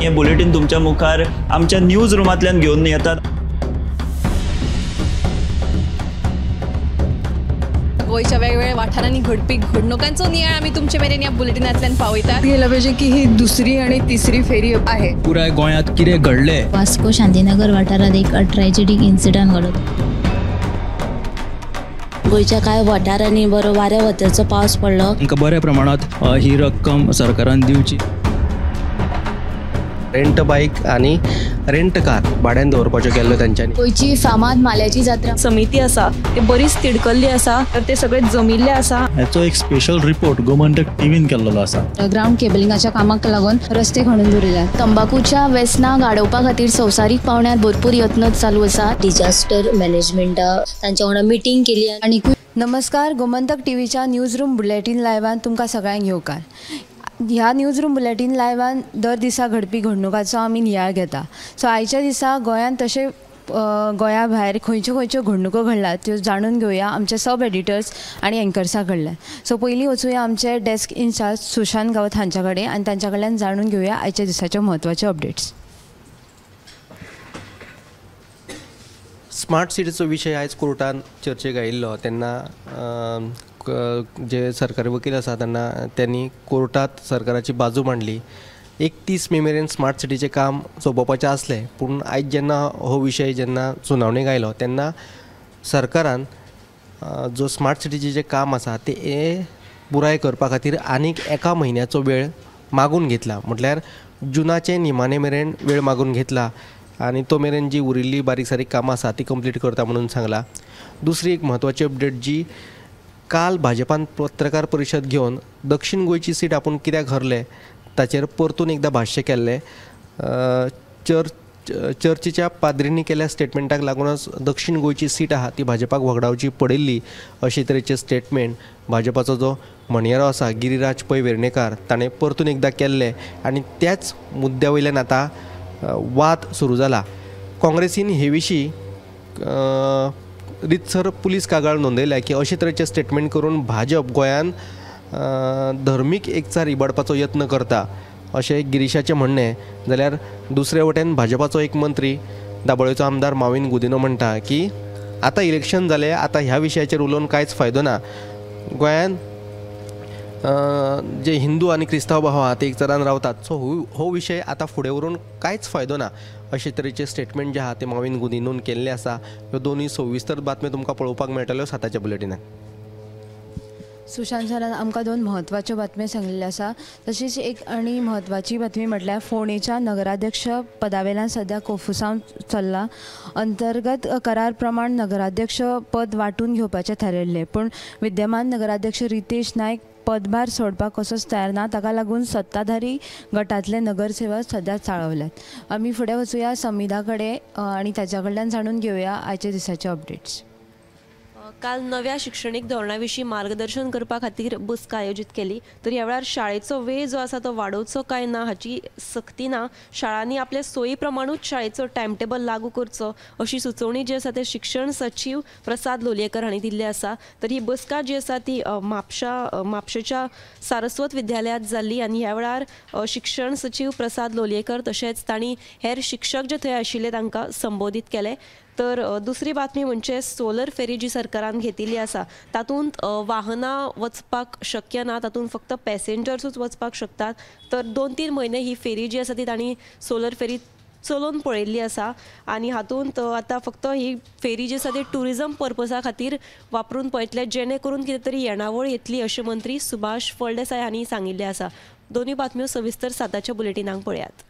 हे बुलेटीन तुमच्या मुखार आमच्या न्यूज रुमांतल्यान घेवन येतात. गोंयच्या वेगवेगळ्या वाठारांनी घडपी घडणुकांचो नियाळ आमी तुमचे मेरेन ह्या बुलेटिनांतल्यान पावयतात. गेला पाहिजे की ही दुसरी आणि तिसरी फेरी आहे. पुराय गोंयांत कितें घडलें. वास्को शांतीनगर वाठारांत एक ट्रॅजेडीक इन्सिडंट घडलो. गोंयच्या कांय वाठारांनी बरो वाऱ्या वताचो पावस पडलो. तांकां बऱ्या प्रमाणांत ही रक्कम सरकारान दिवची. रेंट बायक आनी रेंट कार भाड्यान दवरपाच्यो केल्ल्यो तेंच्यांनी. गोंयची फामाद माल्याची जात्रा समिती आसा ते बरीच तिडकल्ली आसा, तर ते सगळे जमिल्ले आसा. हाचो एक स्पेशल रिपोर्ट गोमंतक टीव्हीन केल्लो आसा. ग्रावंड केबलिंगाच्या कामाक लागून रस्ते खणून दवरिल्यात. तंबाकूच्या वेसनाक आडोवपा खातीर संवसारीक पावंड्यार भरपूर यत्न चालू आसा. डिजास्टर मॅनेजमेंटा तांच्या वांगडा मिटींग केली. आनी नमस्कार, गोमंतक टीव्हीच्या न्यूज रूम बुलेटीन लायव्हान तुमकां सगळ्यांक येवकार. ह्या न्यूज रूम बुलेटीन लायव्हान दर दिसा घडपी घडणुकाचो आमी नियाळ घेता. सो आयच्या दिसा गोंयांत तशें गोंया भायर खंयच्यो खंयच्यो घडणुको घडल्या त्यो जाणून घेवया आमचे सब एडिटर्स आनी एंकर्सां कडल्यान. सो पयलीं वचुया आमचे डेस्क इन्चार्ज सुशांत गावत हांच्या कडेन आनी तांच्या कडल्यान जाणून घेवया आयच्या दिसाच्यो म्हत्वाच्यो अपडेट्स. स्मार्ट सिटीचो विशय आयज कोर्टान चर्चेक आयिल्लो तेन्ना जे सरकारी वकील आसा तेन्ना त्यांनी कोर्टात सरकाराची बाजू मांडली. 31 मे मेरेन स्मार्ट सिटीचें काम सोंपोवपाचें आसलें, पूण आयज जेन्ना हो विशय जेन्ना सुनावणेक आयलो तेन्ना सरकारान जो स्मार्ट सिटीचें जें काम आसा तें पुराय करपा खातीर आनीक एका म्हयन्याचो वेळ मागून घेतला. म्हटल्यार जुनाचे निमाणे मेरेन वेळ मागून घेतला आनी तो मेरेन जी उरिल्ली बारीक सारीक कामां आसा ती कंप्लीट करता म्हणून सांगला. दुसरी एक म्हत्वाची अपडेट जी काल भाजपान पत्रकार परिशद घेवन दक्षिण गोंयची सीट आपूण कित्याक हरले ताचेर परतून एकदां भाश्य केल्लें. चर्चीच्या पाद्रींनी केल्ल्या स्टेटमेंटाक लागूनच दक्षिण गोंयची सीट आहा ती भाजपाक वगडावची पडिल्ली अशे तरेचें स्टेटमेंट भाजपाचो जो म्हणयारो आसा गिरिराज पै वेर्णेकार ताणें परतून एकदां केल्लें आनी त्याच मुद्द्या वयल्यान आतां वाद सुरू जाला. काँग्रेसीन हे विशीं रितसर पुलीस कागाळ नोंदयल्या की अशे तरेचे स्टेटमेंट करून भाजप गोंयान धर्मीक एकचार इबाडपाचो यत्न करता अशें गिरीशाचें म्हणणें. जाल्यार दुसरे वटेन भाजपाचो एक मंत्री दाबोळेचो आमदार माविन गुदिनो म्हणटा की आतां इलेक्शन जालें, आतां ह्या विशयाचेर उलोवन कांयच फायदो ना. गोंयान जे हिंदू आनी क्रिस्तांव भाव आहा ते एकचारान रावतात, सो हो विशय आतां फुडें व्हरून कांयच फायदो ना अशे तरेचे स्टेटमेंट जे आहा ते माविन गुदिनोन केल्लें आसा. ह्यो दोनूय सविस्तर बातम्यो तुमकां पळोवपाक मेळटल्यो 7च्या बुलेटिनान. सुशांत सरान आमकां दोन म्हत्वाच्यो बातम्यो सांगिल्ल्यो आसा. तशीच एक आनी म्हत्वाची बातमी म्हटल्यार फोंडेच्या नगराध्यक्ष पदावेल्यान सद्या कोफुसांव चल्लां. अंतर्गत करार प्रमाण नगराध्यक्ष पद वांटून घेवपाचें थारायल्लें, पूण विद्यमान नगराध्यक्ष रितेश नायक पदभार सोडपाक कसोच तयार ना. ताका लागून सत्ताधारी गटांतले नगरसेवक सद्या चाळवल्यात. आमी फुडें वचुया समिधा कडेन आनी ताच्या कडल्यान जाणून घेवया आयच्या दिसाचे अपडेट्स. काल नव्या शिक्षणीक धोरणा विशीं मार्गदर्शन करपा खातीर बसका आयोजीत केली. तर ह्या वेळार शाळेचो वेळ जो आसा तो वाडोवचो काय ना हाची सक्ती ना, शाळांनी आपल्या सोयी प्रमाणूच शाळेचो टायमटेबल लागू करचो अशी सुचोवणी जी आसा ते शिक्षण सचीव प्रसाद लोलयेकर हांणी दिल्ली आसा. तर ही बसका जी आसा ती म्हापशेच्या सारस्वत विद्यालयांत जाल्ली आनी ह्या वेळार शिक्षण सचीव प्रसाद लोलयेकर तशेंच तांणी हेर शिक्षक जे थंय आशिल्ले तांकां संबोधीत केले. तर दुसरी बातमी म्हणजे सोलर फेरी जी सरकारान घेतिल्ली आसा तातूंत वाहनां वचपाक शक्य ना, तातूंत फक्त पॅसेंजर्सूच वचपाक शकतात. तर 2-3 म्हयने ही फेरी जी आसा ती तांणी सोलर फेरी चलोवन पळयल्ली आसा आनी हातूंत आतां फक्त ही फेरी जी आसा ती ट्युरिजम पर्पसा खातीर वापरून पळयतले, जेणे करून कितें तरी येणावळ येतली अशें मंत्री सुभाष फळदेसाय हांणी सांगिल्लें आसा. दोनूय बातम्यो सविस्तर 7च्या बुलेटिनाक पळयात.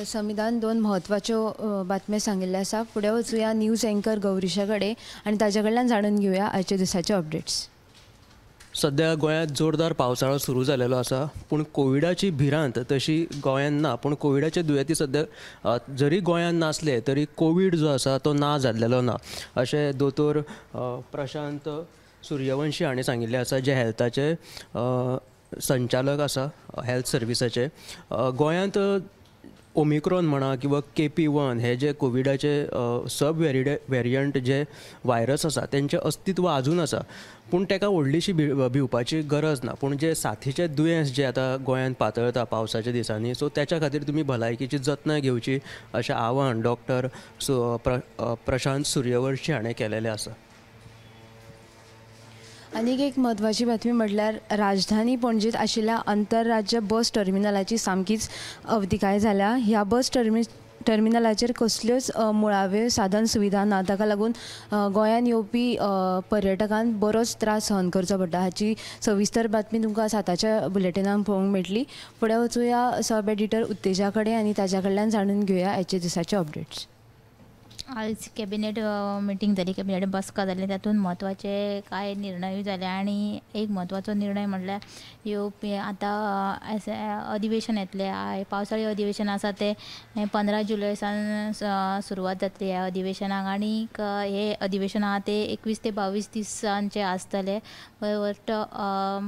समिधान दोन म्हत्वाच्यो बातम्यो सांगिल्ल्यो आसा. फुडें वचुया न्यूज एंकर गौरीशा कडेन आनी ताच्या कडल्यान जाणून घेवया आयच्या दिसाचे अपडेट्स. सध्या गोंयांत जोरदार पावसाळो सुरू जालेलो आसा, पूण कोविडाची भिरांत तशी गोंयांत ना. पूण कोविडाचे दुयेंती सध्या जरी गोंयांत नासले तरी कोवीड जो आसा तो ना जाल्लेलो ना अशें दोतोर प्रशांत सूर्यवंशी हांणी सांगिल्लें आसा, जे हेल्थाचे संचालक आसा, हेल्थ सर्विसाचे. गोंयांत ओमिक्रॉन म्हणा किंवा KP.1 हे जे कोविडाचे सब वेरियंट जे व्हायरस आसा तेंचें अस्तित्व आजून आसा, पूण ताका व्हडलीशी भिवपाची गरज ना. पूण जे साथीचे दुयेंस जे आतां गोंयांत पातळता पावसाच्या दिसांनी, सो त्याच्या खातीर तुमी भलायकीची जतनाय घेवची अशें आवाहन डॉक्टर प्रशांत सूर्यवंशी हाणें केलेलें आसा. आनीक एक म्हत्वाची बातमी म्हटल्यार राजधानी पणजेंत आशिल्ल्या आंतरराज्य बस टर्मिनलाची सामकीच अवतिकाय जाल्या. ह्या बस टर्मिनलाचेर कसल्योच मुळाव्यो साधन सुविधा ना, ताका लागून गोंयांत येवपी पर्यटकांक बरोच त्रास सहन करचो पडटा. हाची सविस्तर बातमी तुमकां 7च्या बुलेटिनान पळोवंक मेळटली. फुडें वचुया सब एडिटर उत्तेजा कडेन आनी ताच्या कडल्यान जाणून घेवया आयच्या दिसाचे अपडेट्स. आयज कॅबिनेट मिटींग जाली, कॅबिनेट बसका जाली, तातूंत म्हत्वाचे कांय निर्णयूय जाले आनी एक म्हत्वाचो निर्णय म्हणल्यार येवपी आतां अधिवेशन येतलें, पावसाळी अधिवेशन आसा तें 15 जुलय सावन सुरवात जातली ह्या अधिवेशनाक आनी हे अधिवेशन आहा तें 21 ते 22 दिसांचें आसतलें, वट्ट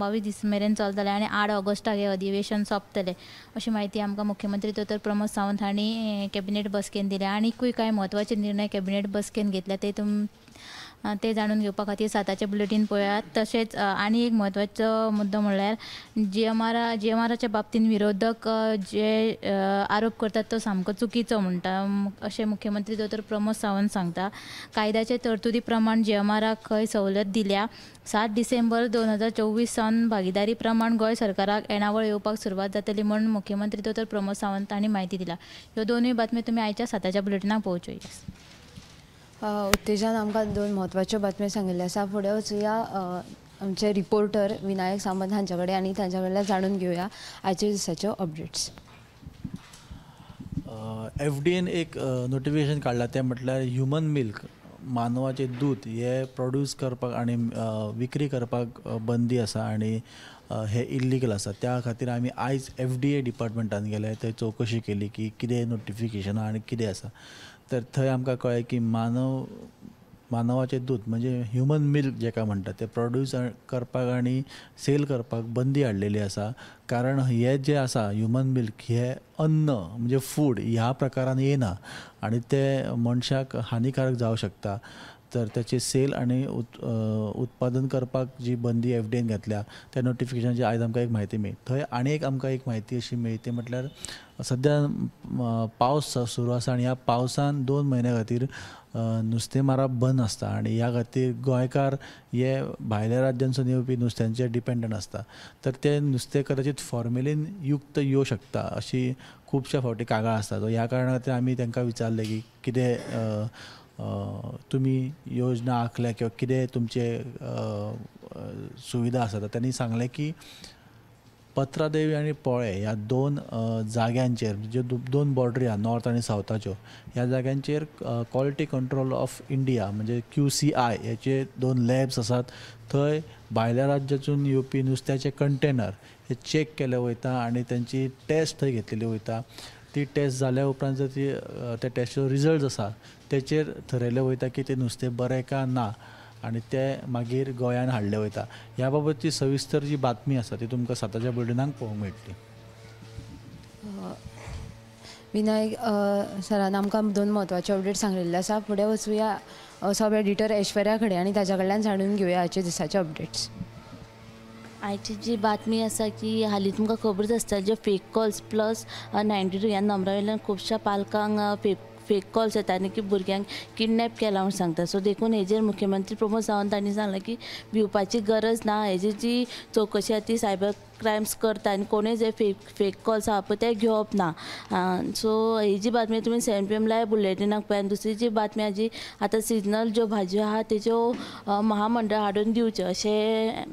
22 दीस मेरेन चलतलें आनी 8 ऑगस्टाक हें अधिवेशन सोंपतलें अशी म्हायती आमकां मुख्यमंत्री दोतोर प्रमोद सावंत हांणी कॅबिनेट बसकेन दिल्या. आनीकूय कांय म्हत्वाचे निर्णय कॅबिनेट बसकेन घेतल्या ते जाणून घेवपा खातीर 7चे बुलेटीन पळयात. तशेंच आनी एक म्हत्वाचो मुद्दो म्हणल्यार जीएमआराच्या बाबतींत विरोधक जे आरोप करतात तो सामको चुकीचो म्हणटा अशें मुख्यमंत्री दोतोर प्रमोद सावंत सांगता. कायद्याचे तरतुदी प्रमाण जीएमआराक खंय सवलत दिल्या. 7 डिसेंबर 2024 सावन भागीदारी प्रमाण गोंय सरकाराक येणावळ येवपाक सुरवात जातली म्हूण मुख्यमंत्री दोतोर प्रमोद सावंत हांणी म्हायती दिल्या. ह्यो दोनूय बातम्यो तुमी आयच्या 7च्या बुलेटिनाक पळोवच्यो. उत्तेजान आमकां दोन म्हत्वाच्यो बातम्यो सांगिल्ल्यो आसा. फुडें वचुया आमचे रिपोर्टर विनायक सामंत हांच्या कडेन आनी तांच्या कडल्यान जाणून घेवया आयच्या दिसाच्यो अपडेट्स. एफडीएन एक नोटिफिकेशन काडलां तें म्हटल्यार ह्युमन मिल्क, मानवाचें दूद हे प्रोड्यूस करपाक आनी विक्री करपाक बंदी आसा आनी हे इल्लीगल आसा. त्या खातीर आमी आयज एफडीए डिपार्टमेंटान गेले, थंय चवकशी केली की कितें नोटिफिकेशन आनी कितें आसा. तर थंय आमकां कळ्ळें की मानवाचें दूद म्हणजे ह्युमन मिल्क जेका म्हणटात तें प्रोड्यूस करपाक आनी सेल करपाक बंदी हाडलेली आसा. कारण हें जें आसा ह्युमन मिल्क हें अन्न म्हणजे फूड ह्या प्रकारान येना आनी तें मनशाक हानिकारक जावं शकता. तर त्याची सेल आनी उत्पादन करपाक जी बंदी एफडीएन घातल्या त्या नोटिफिकेशनाची आयज आमकां एक म्हायती मेळ्ळी. थंय आनी एक आमकां एक म्हायती अशी मेळ्ळी ती म्हटल्यार सद्या पावस सुरू आसा आनी ह्या पावसान 2 म्हयन्या खातीर नुस्तें मारप बंद आसता आनी ह्या खातीर गोंयकार हे भायल्या राज्यांसून येवपी नुस्त्यांचेर डिपेंडंट आसता. तर तें नुस्तें कदाचित फॉर्मेलीन युक्त येवं शकता अशी खुबश्या फावटी कागाळ आसता. सो ह्या कारणा खातीर आमी तांकां विचारलें की कितें तुमी योजना आंखल्या किंवा कितें तुमचे सुविधा आसा. तर त्यांनी सांगलें की पत्रादेवी आनी पोळे ह्या 2 जाग्यांचेर ज्यो 2 बॉर्डरी आहा नॉर्थ आनी सावथाच्यो, ह्या जाग्यांचेर क्वॉलिटी कंट्रोल ऑफ इंडिया म्हणजे QCI हेचे 2 लॅब्स आसात. थंय भायल्या राज्यातून येवपी नुस्त्याचे कंटेनर हे चॅक केले वयता आनी तेंची टेस्ट थंय घेतलेली वयता. ती टेस्ट जाल्या उपरांत जर ती त्या टेस्टीचो रिजल्ट आसा तेचेर थरयलें वयता की तें नुस्तें बरें काय ना आनी तें मागीर गोंयान हाडलें वयता. ह्या बाबतची सविस्तर जी बातमी आसा ती तुमकां 7च्या बुलेटिनाक पळोवंक मेळटली. विनायक सरान आमकां 2 म्हत्वाचे अपडेट सांगिल्ले आसा. फुडें वचुया सब एडिटर ऐश्वर्या कडेन आनी ताच्या कडल्यान जाणून घेवया आयच्या दिसाचे अपडेट्स. आयची जी बातमी आसा की हालीं तुमकां खबरच आसता जे फेक कॉल्स प्लस 92 ह्या नंबरा वयल्यान खुबश्या पालकांक फेक कॉल्स येता आनी की भुरग्यांक किडनॅप केला म्हूण सांगता. सो देखून हेजेर मुख्यमंत्री प्रमोद सावंत हांणी सांगलां की भिवपाची गरज ना, हेजी जी चवकशी आसा ती सायबर क्रायम्स करता आनी कोणूय जे फेक कॉल्स आहा पळय ते घेवप ना. सो ही जी बातमी तुमी 7 PM live बुलेटिनाक पळय. आनी दुसरी जी बातमी आहा जी आतां सिजनल ज्यो भाजयो आहा तेज्यो महामंडळ हाडून दिवच्यो अशें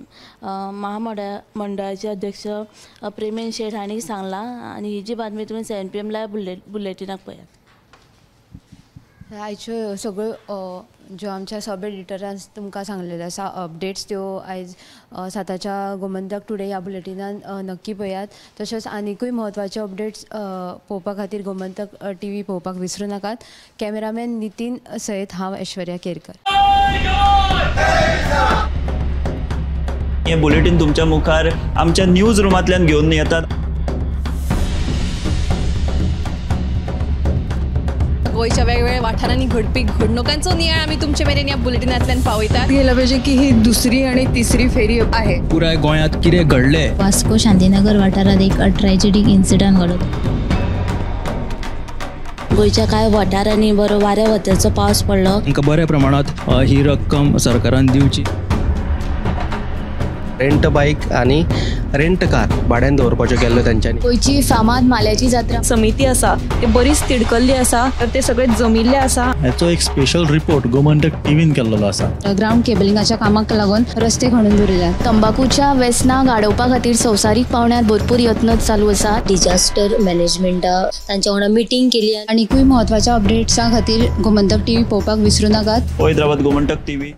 महामंडळाचे अध्यक्ष प्रेमेन शेठ हांणी सांगलां. आनी ही जी बातमी तुमी 7 PM live बुलेटिनाक पळयात. आयच्यो सगळ्यो ज्यो आमच्या सब एडिटरान तुमकां सांगलेल्यो आसा अपडेट्स त्यो आयज 7च्या गोमंतक टुडे ह्या बुलेटिनान नक्की पळयात. तशेंच आनिकूय म्हत्वाचे अपडेट्स पळोवपा खातीर गोमंतक टीव्ही पळोवपाक विसरूं नाकात. कॅमेरामॅन नितीन सयत हांव ऐश्वर्या केरकर. हे बुलेटीन तुमच्या मुखार आमच्या न्यूज रुमांतल्यान घेवन येतात. गोंयच्या वेगवेगळ्या वाठारांनी घडपी घडणुकांचो नियाळ आमी तुमचे मेरेन ह्या बुलेटिनांतल्यान पावयतात. गेलं पाहिजे की ही दुसरी आणि तिसरी फेरी आहे. पुराय गोंयांत कितें घडलें, वास्को शांतीनगर वाठारांत एक ट्रॅजेडीक इन्सिडंट घडलो. गोंयच्या कांय वाठारांनी बरो वाऱ्या वताचो पावस पडलो. तांकां बऱ्या प्रमाणांत ही रक्कम सरकारान दिवची. रेंट बायक आनी रेंट कार भाड्यान दवरपाच्यो केल्ल्यो तेंच्यांनी. गोंयची फामाद माल्याची जात्रा समिती आसा ते बरीच तिडकल्ली आसा, तर ते सगळे जमिल्ले आसा. हाचो एक स्पेशल रिपोर्ट गोमंतक टीव्हीन केल्लो आसा. ग्रावंड केबलिंगाच्या कामाक लागून रस्ते खणून दवरिल्ले. तंबाखूच्या वेसनाक आडोवपा खातीर संवसारीक पावंड्यार भरपूर यत्न चालू आसा. डिजास्टर मॅनेजमेंटा तांच्या वांगडा मिटींग केली. आनीकूय म्हत्वाच्या अपडेट्सां खातीर गोमंतक टीव्ही पळोवपाक विसरू नाकात. हैदराबाद गोमंतक टीव्ही.